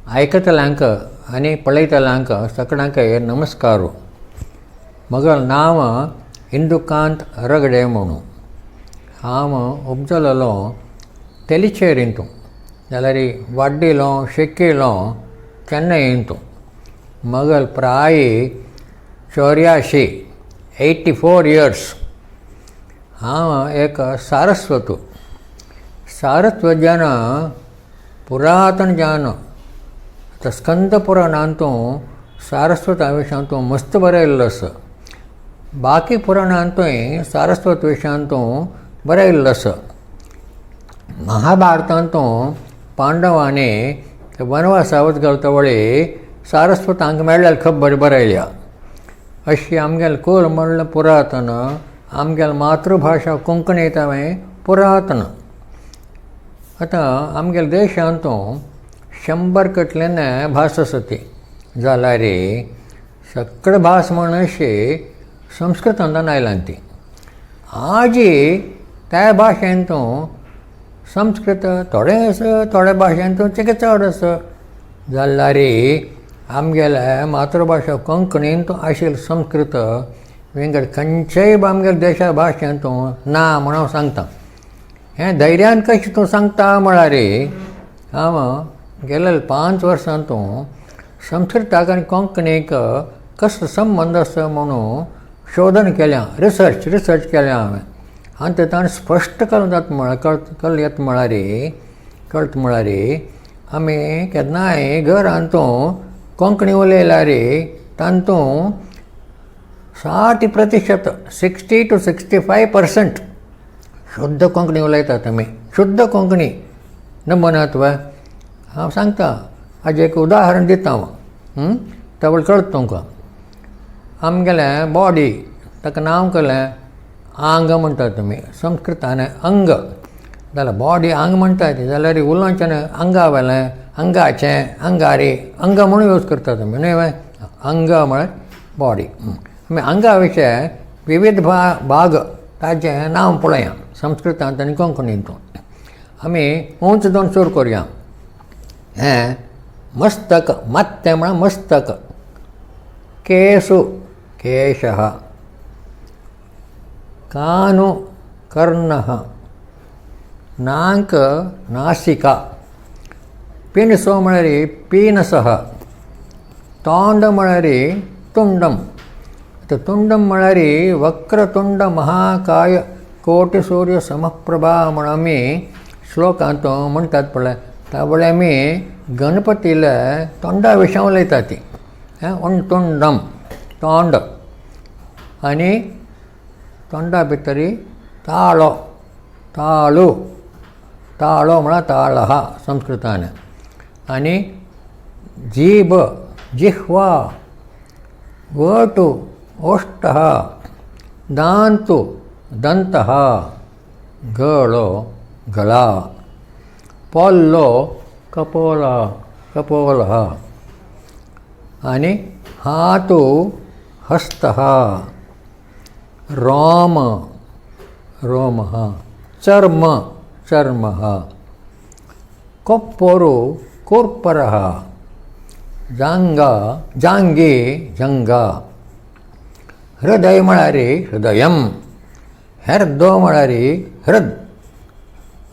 आयकतल्यांक आनी पळयतल्यांक सगळ्यांक नमस्कार. मगल नांव इंदुकांत रगडे म्हणून. हांव उपजलेलो तेलिचेरींतू, जाल्यार वाड्डिलो शिकिलो चेन्नईंतू. मगल प्राय 84, 84 इयर्स. हांव एक सारस्वतू. सारस्वत जन पुरातन जन. आतां स्कंद पुराणांतू सारस्वता विशयांतू मस्त बरयल्लो आसा. बाकी पुराणांतूय सारस्वत विशयांतू बरयल्लो आसा. महाभारतांतू पांडवांनी वनवासा वचगल तवळी सारस्वतांक मेळ्ळेली खबर बरयल्या. अशी आमगेलें कुल म्हणलें पुरातन. आमगेली मातृभाशा कोंकणी हांवें पुरातन. आतां आमगेल्या देशांतू 100 कटल्यान भास आसा ती, जाल्यार सगळे भास म्हण अशी संस्कृतांतल्यान आयल्यान ती. आजी त्या भाशेंतू संस्कृत थोडें आसा, थोड्या भाशेंतू चिके चड आसा. जाल्यार आमगेले मातृभाशा कोंकणींत आशिल्लें संस्कृत विंगड खंयच्याय आमगेल्या देशा भाशेंतू ना म्हूण हांव सांगता. हें धैर्यान कशें तूं सांगता म्हळ्यार, हांव गेल्ले 5 वर्सांतू संस्कृताक आनी कोंकणीक कसलो संबंद आसा म्हणून शोधन केल्या, रिसर्च केल्या हांवें. आनी तेतून स्पश्ट करून जाता म्हळ्यार कळ येता म्हळ्यार, कळटा म्हळ्यार, आमी केन्नाय घरांतू कोंकणी उलयल्यार तातूंत 60%, 60 to 65% शुद्ध कोंकणी उलयतात आमी. शुद्ध कोंकणी नमनात वा हांव सांगता, हाजें एक उदाहरण दिता हांव, तवळ कळटा तुमकां. आमगेलें बॉडी ताका नांव केलें आंग म्हणटात तुमी संस्कृतान अंग. जाल्यार बॉडी आंग म्हणटात, जाल्यार उलोवचें आंगा वेलें, अंगाचें, अंगारी, अंग म्हणून यूज करता तुमी न्हय व्हय? अंग म्हळ्यार बॉडी. आमी अंगा विशय विविध भाग ताचें नांव पळोवया संस्कृतांत आनी कोंकणींतून. आमी उंच दोन सुरू करुया. हें मस्तक, माथें म्हळ्यार मस्तक. केसु केशः, कानु कर्णः, नाक नासिका, पिणसो म्हळ्यार पीनसः, तोंड म्हळ्यार तुंडम. आतां तुंडम म्हळ्यार वक्रतुंड महाकाय कोटिसूर्य समप्रभा म्हण आमी श्लोकांत म्हणटात पळय, तावळे आमी गणपतीले तोंडा विशय उलयतात ती. तुंडम तोंड आनी तोंडा भितरी ताळो, ताळू, ताळो म्हळ्यार ताळः संस्कृतान. आनी जीब जिह्वा, वटु ओष्ठः, दांतु दंतः, गळो गळा, पोल्लो कपोल कपोलः, आनी हातु हस्तः, रोम रोमः, चर्म चर्मः, कोप्पोरु कोर्परः, जांगा जांगे जंगा, हृदय म्हळ्यार हृदयम, हृदो म्हळ्यार हृद,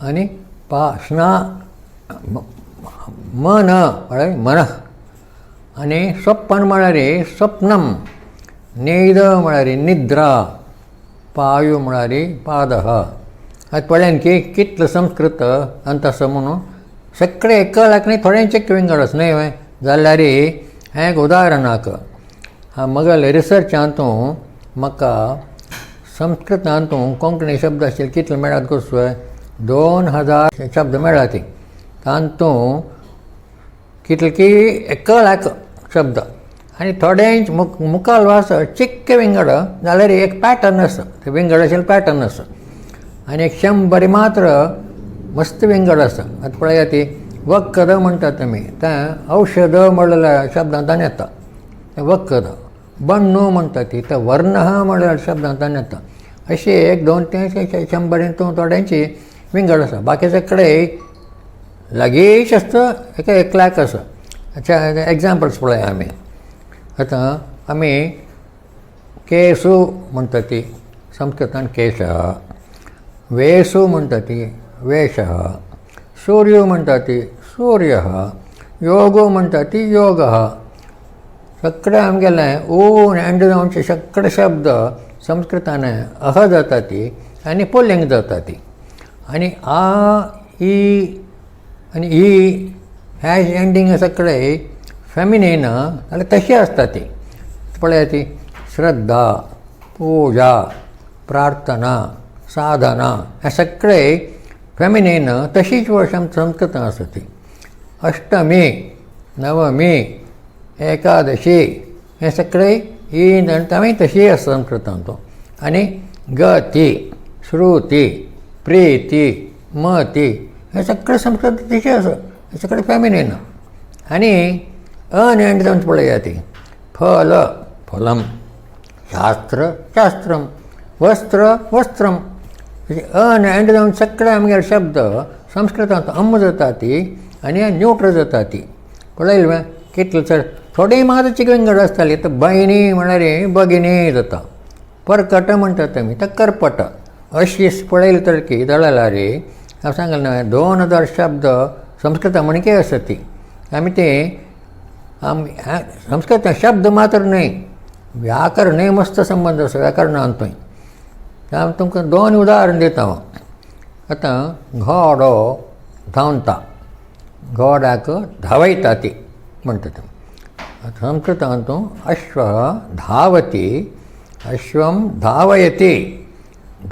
आनी पासना मन म्हळ्यार मनः, आनी सपन म्हळ्यार स्वप्नम, न्हीद म्हळ्यार निद्रा, पायू म्हळ्यार पादः. आतां पळयान की कितलो संस्कृत आनी तसो म्हणून सगळे कळ्ळें न्ही, थोड्यांचें विंगड आसा न्हय व्हय? जाल्यार हें एक उदाहरणाक म्हगेले रिसर्चांतू म्हाका संस्कृतांतू कोंकणी शब्द आशिल्ले कितले मेळत कसो, 2000 शब्द मेळ्ळा ती. तातूंत कितले की एकलाख शब्द आनी थोडेंच मुखाल आसा चिक्के विंगड, जाल्यार एक पॅटर्न आसा, ते विंगड आशिल्ले पॅटर्न आसा. आनी एक 100 मात्र मस्त विंगड आसा. आतां पळया, ती वखद म्हणटात तुमी, तें औषध म्हणलेल्या शब्दांतल्यान येता तें वखद. बण्णू म्हणटा ती, तें वर्णः म्हणलेल्या शब्दांतल्यान येता. अशी एक दोन तीन 100 थोड्यांची विंगड आसा, बाकी सगळे लागींच आसता, एका एकल्याक आसा. एग्जाम्पल्स पळया आमी. आतां आमी केसू म्हणटा ती संस्कृतान केशः, वेसू म्हणटा ती वेशः, सूर्यो म्हणटा ती सूर्यः, योगो म्हणटा ती योगः. सगळे आमगेले ऊ एंड जावचे सगळे शब्द संस्कृतान अह जाता ती आनी पुल्लिंग जाता ती. आनी आ ई आनी ई हॅश एंडींग सगळे फेमिनीन जाल्यार तशी आसता ती. पळया ती श्रद्धा, पूजा, प्रार्थना, साधना हे सगळे फेमिनीन तशीच वर्षां संस्कृतान आसा ती. अष्टमी, नवमी, एकादशी हे सगळे ई आमी तशी आसा संस्कृतान तो. आनी गती, श्रुती, प्रीती, मती हे सगळे संस्कृत तशी आसा, हे सगळे फेमिनीन. आनी अन एंड जावन पळया ती फल फलम, शास्त्र शास्त्रम, वस्त्र वस्त्रम. अन एंड जावन सगळे आमगेले शब्द संस्कृतांत अम जाता ती आनी न्यूट्र जाता ती. पळयलें कितले चड थोडी मात विंगड आसताली. तर बहिणी म्हळ्यार भगिनी जाता, परकट म्हणटात आमी तर करपट. अशी पळयली तर की दळाला रे हांव सांगलें न्हय 2000 शब्द संस्कृत म्हणके आसा ती. आमी ते आमी संस्कृत शब्द मात्र न्हय, व्याकरणय मस्त संबंद आसा व्याकरणांतूय. हांव तुमकां 2 उदाहरण दिता हांव. आतां घोडो धांवता, घोड्याक धांवयता ती म्हणटा ते. संस्कृतांत अश्व धावती, अश्वं धावयति,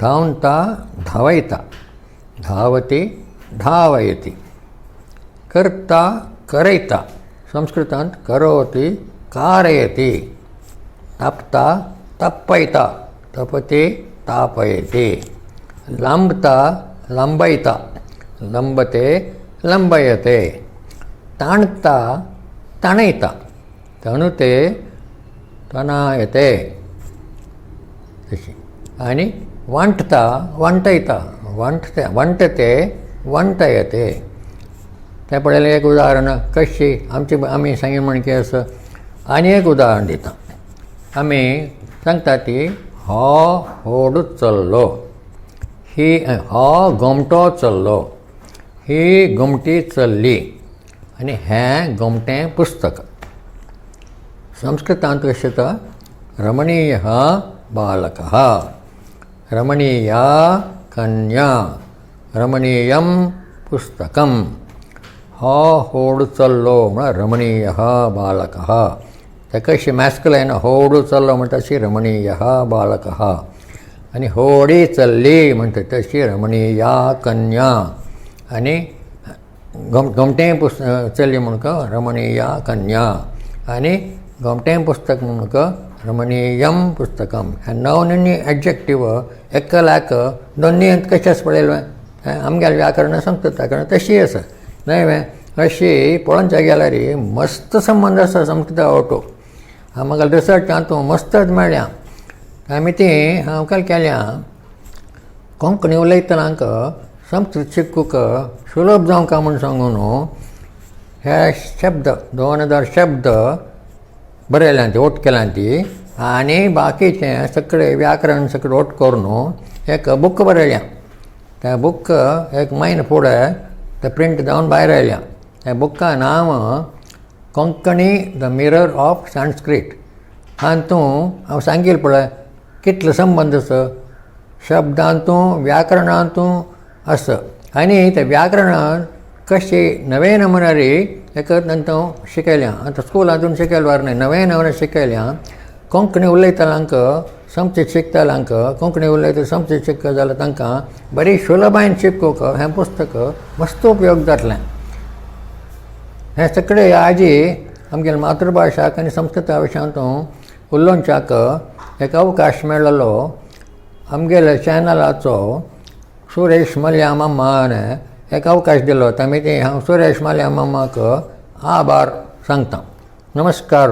धांवता धांवयता, धावती धावयति. कर्ता करयता, संस्कृतांत करोति कारयति. तापता तपयता, तपति तापयति. लांबता लांबयता, लंबते लंबयते. ताणता ताणयता, तणुते तणायते. तशी. आनी वांटता वांटयता, वांटते वांटते वांटयते. तें पळयलें एक उदाहरण कशी आमची आमी सांगी म्हणकी आसा. आनी एक उदाहरण दिता. आमी सांगता ती हो होडू चल्लो, ही हो गोमटो चल्लो, ही गोमटी चल्ली आनी हें गोमटें पुस्तक. संस्कृतांत कशें जाता, रमणीयः बालकः, रमणीया कन्या, रमणीयं पुस्तकं. हो होडू चल्लो म्हळ्यार रमणीयः बालकः. ताका कशी मॅस्कुलायन होडू चल्लो म्हणटा तशी रमणीयः बालकः. आनी होडी चल्ली म्हणटा तशी रमणीया कन्या. आनी गोमटें पुस्तक चली म्हणका रमणीया कन्या. आनी गोमटें पुस्तक म्हणका रमणीयम पुस्तकम. हें नवन आनी एडजेक्टीव एकलाक दोन्ही कशें आसा पळयलें, आमगेलें व्याकरण संस्कृत व्याकरण तशी आसा न्हय वे. अशी पळोवच्या गेल्यार मस्त संबंद आसा संस्कृत आवटो. म्हाका रिसर्च हातूंत मस्तच मेळ्ळ्या. आमी ती हांव काल केल्या कोंकणी उलयतनाक संस्कृत शिकूंक सुलभ जावंक म्हूण सांगून हे शब्द 2000 शब्द बरयल्या ती ओट केल्या ती आनी बाकीचें सगळें व्याकरण सगळें ओट करून एक बूक बरयल्या. तें बूक एक म्हयनो फुडें तें प्रिंट जावन भायर आयल्या. त्या बुका नांव Konkani the mirror of Sanskrit. हातूंत हांव सांगील पळय कितलो संबंद आसा शब्दांतू व्याकरणांतू आसा. आनी त्या व्याकरणान कशें नवे नमुनारी एक नंतर शिकयल्या. आतां स्कुलांतून शिकयल्यार न्हय, नवे नमुने शिकयल्या. कोंकणी उलयतल्यांक संस्कृत शिकतल्यांक कोंकणी उलयता संस्कृत शिकता जाल्यार तांकां बरी सुलभायेन शिकूंक हें पुस्तक मस्त उपयोग जातलें. हें सगळें आजी आमगेले मातृभाशाक आनी संस्कृता विशयांत उलोवच्याक एक अवकाश मेळ्ळो. आमगेल्या चॅनलाचो सुरेश मल्या मामान एक अवकाश दिलो. आमी ते हांव सुरेश मल्या मामाक आभार सांगता. नमस्कार.